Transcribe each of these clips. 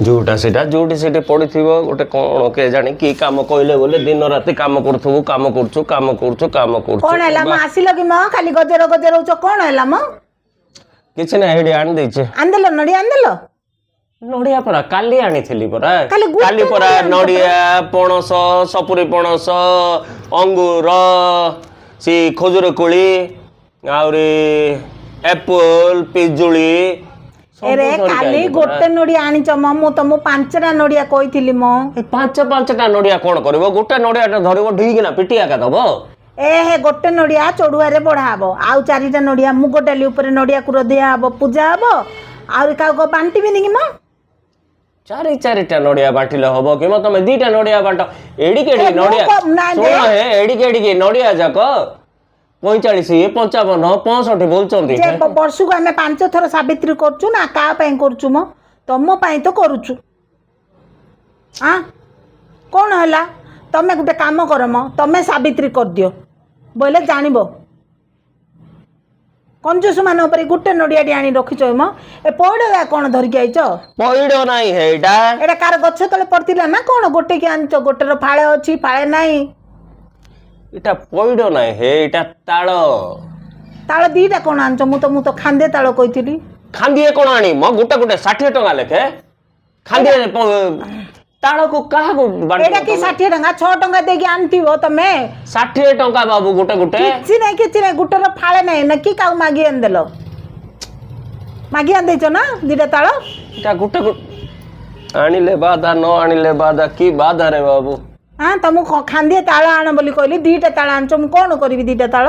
ଯୋଉଟା ସେଇଟା ଯୋଉଠି ସେଠି ପଡ଼ିଥିବ ଗୋଟେ କ'ଣ କେଜାଣି କି କାମ କହିଲେ ବୋଲେ ଦିନ ରାତି କାମ କରୁଥିବୁ, କାମ କରୁଛୁ, କାମ କରୁଛୁ, କାମ କରୁଛୁ। କଣ ହେଲା ମ? ଆସିଲ କି ମ? ଖାଲି ଗଜର ଗଜର ହଉଛ, କଣ ହେଲା ମ? କିଛି ନାହିଁ, ଏଇଠି ଆଣିଦେଇଛି। ଆଣିଦେଲ? ନଡିଆ ଆଣିଦେଲ? ନଡ଼ିଆ ପରା କାଲି ଆଣିଥିଲି ପରା। କାଲି ଗୋଟେ କାଲି ପରା ନଡ଼ିଆ ଆଣିଛ? ନଡ଼ିଆ, ପଣସ, ସପୁରୀ ପଣସ, ଅଙ୍ଗୁର, ସେ ଖଜୁର କୋଳି, ଆହୁରି ଆପଲ, ପିଜୁଳି ସବୁ ଏରେ ଧରିକି କାଲି ଆଇଲି ପରା। ଗୋଟେ ନଡିଆ ଆଣିଛ ମ, ମୁଁ ତମକୁ 5ଟା ନଡିଆ କହିଥିଲି ମ। ଏ 5 5ଟା ନଡ଼ିଆ କଣ କରିବ? ଗୋଟେ ନଡ଼ିଆଟା ଧରିବ, ଢିକିନା ପିଟି ଏକା ଦବ। ଏ ହେ, ଗୋଟେ ନଡିଆ ଚଢୁଆରେ ବଢା ହବ, ଆଉ 4ଟା ନଡିଆ ମୁଗ ଡାଲି ଉପରେ ନଡିଆ କୁର ଦିଆ ହବ, ପୂଜା ହବ, ଆହୁରି କାହାକୁ ବାଣ୍ଟିବିନି କି ମ? 4 4ଟା ନଡ଼ିଆ ବାଣ୍ଟିଲେ ହବ କି ମ? ତମେ 2ଟା ନଡ଼ିଆ ବାଣ୍ଟ। ଏଡିକି ଏ ଏଡିକି ମୁଁ ନଡ଼ିଆ ନାଇଁ ଶୁଣ ହେ, ଏଡିକି ଏଡିକି ନଡ଼ିଆ ଯାକ 45, 55, 65 ବୋଲୁଛନ୍ତି। ଯେ ବର୍ଷକୁ ଆମେ 5 ଥର ସାବିତ୍ରୀ କରୁଛୁ ନା, କାହା ପାଇଁ କରୁଛୁ ମ? ତମ ପାଇଁ ତ କରୁଛୁ। ଆଁ, କଣ ହେଲା? ତମେ ଗୋଟେ କାମ କର ମ, ତମେ ସାବିତ୍ରୀ କରିଦିଅ ବୋଇଲେ ଜାଣିବ। କଞ୍ଜୁସ ମାନଙ୍କ ଉପରେ ଗୋଟେ ନଡ଼ିଆଟି ଆଣି ରଖିଛ ମ। ଏ ପଇଡ଼ କ'ଣ ଧରିକି ଆଇଛ? ପଇଡ଼ ନାହିଁ ହେଇଟା। ଏଇଟା କାହାର ଗଛ ତଳେ ପଡ଼ିଥିଲା ନା କ'ଣ? ଗୋଟେ କି ଆଣିଛ, ଗୋଟେର ଫାଳେ ଅଛି, ଫାଳେ ନାହିଁ। ଏଇଟା ପଇଡ଼ ନାହିଁ ହେ, ଏଇଟା ତାଳ। ତାଳ 2ଟା କ'ଣ ଆଣିଛ? ମୁଁ ତ ଖାନ୍ଦେ ତାଳ କହିଥିଲି। ଖାନ୍ଦିଏ କ'ଣ ଆଣି ମ? ଗୋଟେ ଗୋଟେ 60 ଟଙ୍କା ଲେଖେ ଖାନ୍ଦିଏ। ତାଳକୁ କାହାକୁ ବାଣ୍ଟିବ ଏଇଟା କି ତମେ? 60 ଟଙ୍କା? 6 ଟଙ୍କା ଦେଇକି ଆଣିଥିବ ତମେ। 60 ଟଙ୍କା ବାବୁ ଗୋଟେ ଗୋଟେ। କିଛି ନାହିଁ, କିଛି ନାହିଁ। ଗୋଟେର ଫାଳେ ନାହିଁ ନା କି କାହାକୁ ମାଗି ଆଣିଦେଲ? ମାଗି ଆଣିଦେଇଛ ନା 2ଟା ତାଳ? ଏଇଟା ଗୋଟେ ଆଣିଲେ ବାଧା, ନ ଆଣିଲେ ବାଧା, କି ବାଧା ରେ ବାବୁ। ହଁ, ତମକୁ ଖାନ୍ଦିଏ ତାଳ ଆଣ ବୋଲି କହିଲି, 2ଟା ତାଳ ଆଣିଛ। ମୁଁ କ'ଣ କରିବି 2ଟା ତାଳ?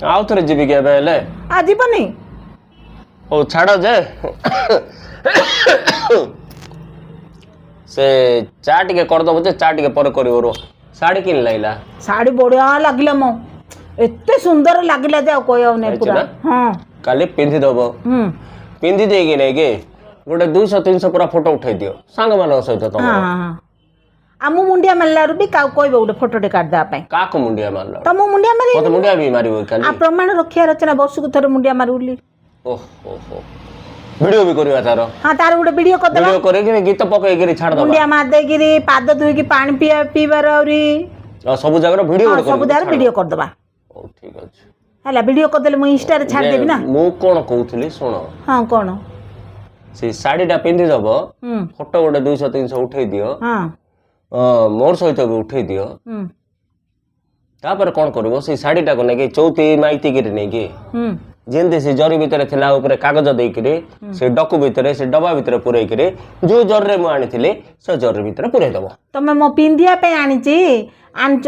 ଆଉ ଥରେ ଯିବି କି ଏବେ ହେଲେ? ଆ, ଯିବନି? ହଉ ଛାଡ଼ ଯେ, ସେ ଚା ଟିକେ କରିଦବ ଯେ, ଚା ଟିକେ ପରେ କରିବ, ରୁହ। ଶାଢ଼ୀ କିଣି ଲାଗିଲା? ଶାଢ଼ୀ ବଢିଆ ଲାଗିଲା ମ, ଏତେ ସୁନ୍ଦର ଲାଗିଲା ଯେ ଆଉ କହିବାକୁ ନାହିଁ। ହେଇଛି ପୁରା ନା? ହଁ। କାଲି ପିନ୍ଧିଦବ। ପିନ୍ଧି ଦେଇକି ନେଇକି ଗୋଟେ 200 300 ପୁରା ଫଟୋ ଉଠେଇ ଦିଅ ସାଙ୍ଗମାନଙ୍କ ସହିତ ତମର। ହଁ, ଆଉ ମୁଁ ମୁଣ୍ଡିଆ ମାରିଲାରୁ ବି କାହାକୁ କହିବ ଗୋଟେ ଫଟୋଟେ କାଢିଦେବା ପାଇଁ। କାହାକୁ ମୁଣ୍ଡିଆ ମାରିଲ? ତମ ମୁଣ୍ଡିଆ ମାରି ମତେ ମୁଣ୍ଡିଆ ବି ମାରିବ କାଲି? ଆଉ ପ୍ରମାଣ ରଖିବାର ଅଛି ନା, ବର୍ଷକୁ ଥରେ ମୁଣ୍ଡିଆ ମାରୁ ବୋଲି। ଓହୋ ହୋ, ଭିଡିଓ ବି କରିବା ତାର। ହଁ, ତାର ଗୋଟେ ଭିଡିଓ କରିଦେବା। ଭିଡିଓ କରିକିରି ଗୀତ ପକେଇକିରି ଛାଡ଼ିଦବା। ମୁଣ୍ଡିଆ ମାରି ଦେଇକିରି, ପାଦ ଧୋଇକି ପାଣି ପିଇବା ପିଇବାର ଆହୁରି। ଆଉ ସବୁ ଜାଗାର ଭିଡିଓ ଗୋଟେ ସବୁ କରିକି ଜାଗାରେ ଛାଡ଼ିଦବା। ଭିଡିଓ କରିଦେବା। ହଉ, ଠିକ ଅଛି। ହେଲା, ଭିଡିଓ କରିଦେଲେ ମୁଁ ଇନଷ୍ଟାରେ ଛାଡ଼ିଦେବି ନା। ଯେ, ମୁଁ କଣ କହୁଥିଲି ଶୁଣ। ହଁ, କ'ଣ? ସେଇ ଶାଢୀଟା ପିନ୍ଧିଦବ, ଫଟୋ ଗୋଟେ 200 300 ଉଠେଇ ଦିଅ। ମୋର ସହିତ ବି ଉଠେଇ ଦିଅ। ତାପରେ କଣ କରିବ, ସେଇ ଶାଢୀଟାକୁ ନେଇକି ଚଉତି ମାଇତିକିରି ନେଇକି ଯେମିତି ସେ ଜରି ଭିତରେ ଥିଲା, ଉପରେ କାଗଜ ଦେଇକିରି, ସେ ଡକୁ ଭିତରେ, ସେ ଡବା ଭିତରେ ପୁରେଇକିରି, ଯୋଉ ଜରିରେ ମୁଁ ଆଣିଥିଲି ସେ ଜରି ଭିତରେ ପୁରେଇ ଦବ। ତମେ ମୋ ପିନ୍ଧିବା ପାଇଁ ଆଣିଛି ଆଣିଛ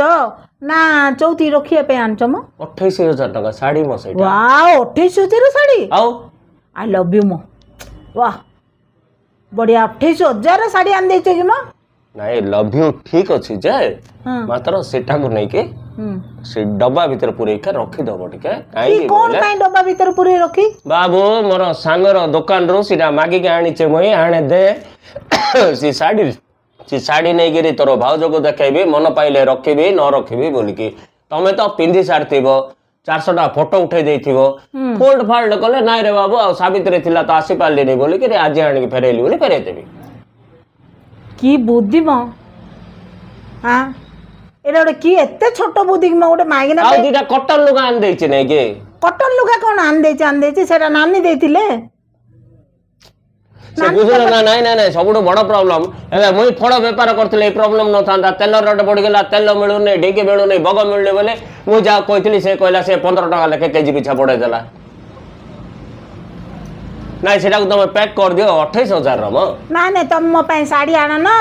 ନା ଚଉଥି ରଖିବା ପାଇଁ ଆଣିଛ ମ? 28,000 ଟଙ୍କା ଶାଢୀ ମୋ ସେଇଟା। ୱାଓ, 28,000 ଶାଢୀ? ଆଉ। I love you ମ, ୱାହ, ବଢିଆ। 28,000 ଶାଢୀ ଆଣିଦେଇଛ କି ମ? ନାଇଁ, ଲଭ୍ you ଠିକ ଅଛି ଯେ, ମାତ୍ର ସେଟାକୁ ନେଇକି ସେ ଡବା ଭିତରେ ପୁରେଇକି ରଖିଦବ ଟିକେ। କି କାହିଁକି କଣ ବୋଇଲେ ପାଇଁ ଡବା ଭିତରେ ପୁରେଇ ରଖି? ବାବୁ, ମୋର ସାଙ୍ଗର ଦୋକାନରୁ ସେଟା ମାଗିକି ଆଣିଛେ ମୁଇଁ। ଆଣେ ଦେ ସେ ଶାଢୀ, ସେ ଶାଢୀ ନେଇକିରି ତୋର ଭାଉଜକୁ ଦେଖେଇବି, ମନ ପାଇଲେ ରଖିବି, ନ ରଖିବି ବୋଲିକି। ତମେ ତ ପିନ୍ଧି ସାରିଥିବ, 400ଟା ଫଟୋ ଉଠେଇ ଦେଇଥିବ, ଫୋଲ୍ଡ ଫାଲ୍ଡ କଲେ ନାଇଁ ରେ ବାବୁ, ଆଉ ସାବିତ୍ରୀ ଥିଲା ତ ଆସିପାରିଲିନି ବୋଲିକିରି ଆଜି ଆଣିକି ଫେରେଇଲି ବୋଲି ଫେରେଇ ଦେବି। କି ବୁଦ୍ଧି ମ! ହଁ, ଏଇଟା ଗୋଟେ କି ଏତେ ଛୋଟ ବୁଦ୍ଧି କି ମ, ଗୋଟେ ମାଇକିନା ଆଉ 2ଟା କଟନ ଲୁଗା ଆଣି ଦେଇଛି ନେଇକି। କଟନ ଲୁଗା କଣ ଆଣିଦେଇଛି? ଆଣିଦେଇଛି, ସେଟା ନାନୀ ଦେଇଥିଲେ। ସେ ବୁଝିଲ ନା? ନାଇଁ ନାଇଁ ନାଇଁ, ସବୁଠୁ ବଡ ପ୍ରୋବ୍ଲେମ ଏବେ, ମୁଇଁ ଫଳ ବେପାର କରିଥିଲେ ଏଇ ପ୍ରୋବ୍ଲେମ ନଥାନ୍ତା। ତେଲ ରେଟ୍ ବଢିଗଲା, ତେଲ ମିଳୁନି, ଢିଙ୍କି ମିଳୁନି, ବଗ ମିଳୁନି ବୋଲେ ମୁଁ ଯାହା କହିଥିଲି ସେ କହିଲା, ସେ 15 ଟଙ୍କା ଲେଖେ କେଜି ପିଛା ବଢେଇ ଦେଲା। ନାଇଁ, ସେଟାକୁ ତମେ ପ୍ୟାକ୍ କରିଦିଅ, 28,000ର ମ। ନାଇଁ ନାଇଁ, ତମେ ମୋ ପାଇଁ ଶାଢୀ ଆଣ ନା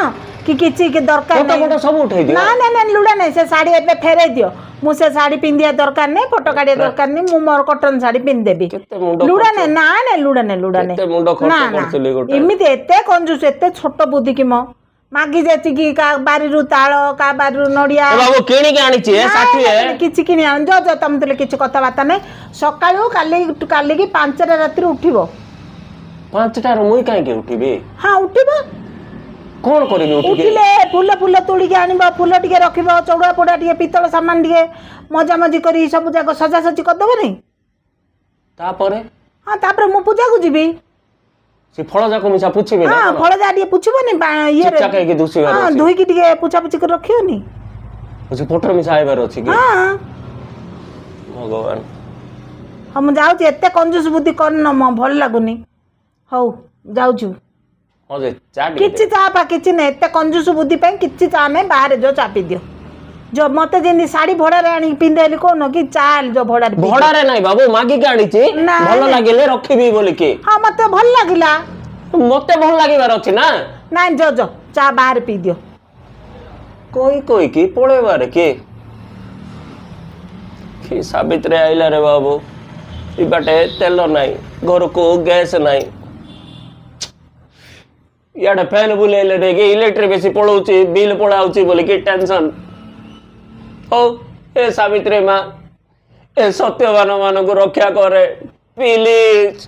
କି କିଛି କି ଦରକାର ଫଟୋ ନାହିଁ। ଫଟୋ ସବୁ ଉଠେଇ ଦିଅ। ନା ନା ନା, ଲୁଡ଼ା ନାହିଁ। ସେ ଶାଢୀ ଏବେ ଫେରେଇ ଦିଅ। ମୁଁ ସେ ଶାଢୀ ପିନ୍ଧିବା ଦରକାର ନାହିଁ, ଫଟୋ କାଢିବା ଦରକାର ନାହିଁ। ମୁଁ ମୋର କଟନ ଶାଢୀ ପିନ୍ଧିଦେବି। କେତେ ମୁଣ୍ଡ ଲୁଡ଼ା ନାହିଁ, ନା ନାଇଁ, ଲୁଡ଼ା ନାହିଁ, ଲୁଡ଼ା ନାହିଁ। କେତେ ମୁଣ୍ଡ ଖର୍ଚ୍ଚ ନା ନା କରିଥିଲି ଗୋଟେ। ଏମିତି ଏତେ କଞ୍ଜୁସ, ଏତେ ଛୋଟ ବୁଦ୍ଧି କି ମ? ମାଗି ଯାଚିକି କାହା ବାରିରୁ ତାଳ, କାହା ବାରିରୁ ନଡିଆ। ଏ ବାବୁ, କିଣିକି ଆଣିଛି ଏ ନାଇଁ, 60। ନାଇଁ, କିଛି କିଣି ଆଣ ଯ ଯ, ତମେ ଥିଲେ କିଛି କଥାବାର୍ତ୍ତା ନାହିଁ। ସକାଳୁ କାଲି କାଲିକି 5ଟା ରାତିରୁ ଉଠିବ। 5ଟାରୁ ମୁଇଁ କାହିଁକି ଉଠିବି? ହଁ, ଉଠିବ। କଣ କରିବି ଉଠିକି? ଉଠିଲେ ଫୁଲ ଫୁଲ ତୋଳିକି ଆଣିବ, ଫୁଲ ଟିକେ ରଖିବ, ଚଉଡ଼ା ପୋଡ଼ା ଟିକେ, ପିତ୍ତଳ ସାମାନ ଟିକେ ମଜାମଜି କରି ସବୁ ଯାକ ସଜାସଜି କରିଦେବନି? ତାପରେ? ହଁ, ତାପରେ ମୁଁ ପୂଜାକୁ ଯିବି। ସେ ଫଳ ଯାକ ମିଶା ପୁଛିବି ନା ହଁ, କଣ? ଫଳ ଯାହା ଟିକେ ପୁଛିବନି ଇଏରେ? ଚିକଚାକ ହେଇକି ଦୁସିବାର ହଁ। ଅଛି। ଧୋଇକି ଟିକେ ପୁଛାପୁଛି କରି ରଖିବନି? ସେ ଫଟୋ ମିଶା ଆଇବାର ଅଛି କି? ହଁ। ଭଗବାନ। ହଁ, ମୁଁ ଯାଉଛି। ଏତେ କଞ୍ଜୁସ ବୁଦ୍ଧି କରିନ ମ, ଭଲ ଲାଗୁନି। ହଉ, ଯାଉଛୁ। ହଁ ଯେ, ଚା ଟିକେ କିଛି ଦେ। ଚା ପା କିଛି ନାହିଁ। ଏତେ କଞ୍ଜୁସ ବୁଦ୍ଧି ପାଇଁ କିଛି ଚା ନାହିଁ। ବାହାରେ ଯୋ ଚା ପିଇ ଦିଅ। ଯୋ ମତେ ଯେମିତି ଶାଢୀ ଭଡାରେ ଆଣିକି ପିନ୍ଧେଇଲି କହୁନ କି ଚା ଯୋ ଭଡାରେ ପିଇ ଦିଅ। ଭଡାରେ ନାଇଁ ବାବୁ, ମାଗିକି ଆଣିଛି। ନା, ଭଲ ନା। ଲାଗିଲେ ରଖିବି ବୋଲିକି। ହଁ, ମତେ ଭଲ ଲାଗିଲା। ମତେ ଭଲ ଲାଗିବାର ଅଛି ନା? ନାଇଁ, ଯୋ ଯୋ ଚା ବାହାରେ ପିଇ ଦିଅ। କହି କହିକି ପଳେଇବାରେ କି କି ସାବିତ୍ରୀ ଆଇଲା ରେ ବାବୁ। ଏ ବାଟେ ତେଲ ନାହିଁ, ଘରକୁ ଗ୍ୟାସ୍ ନାହିଁ, ଇଆଡେ ଫ୍ୟାନ୍ ବୁଲେଇଲେ ଦେଇକି ଇଲେକ୍ଟ୍ରିକ ବେଶୀ ପଳଉଛି, ବିଲ୍ ପଳାଉଛି ବୋଲିକି ଟେନସନ। ହଉ, ଏ ସାବିତ୍ରୀ ମା, ଏ ସତ୍ୟବାନ ମାନଙ୍କୁ ରକ୍ଷା କରେ ପ୍ଲିଜ।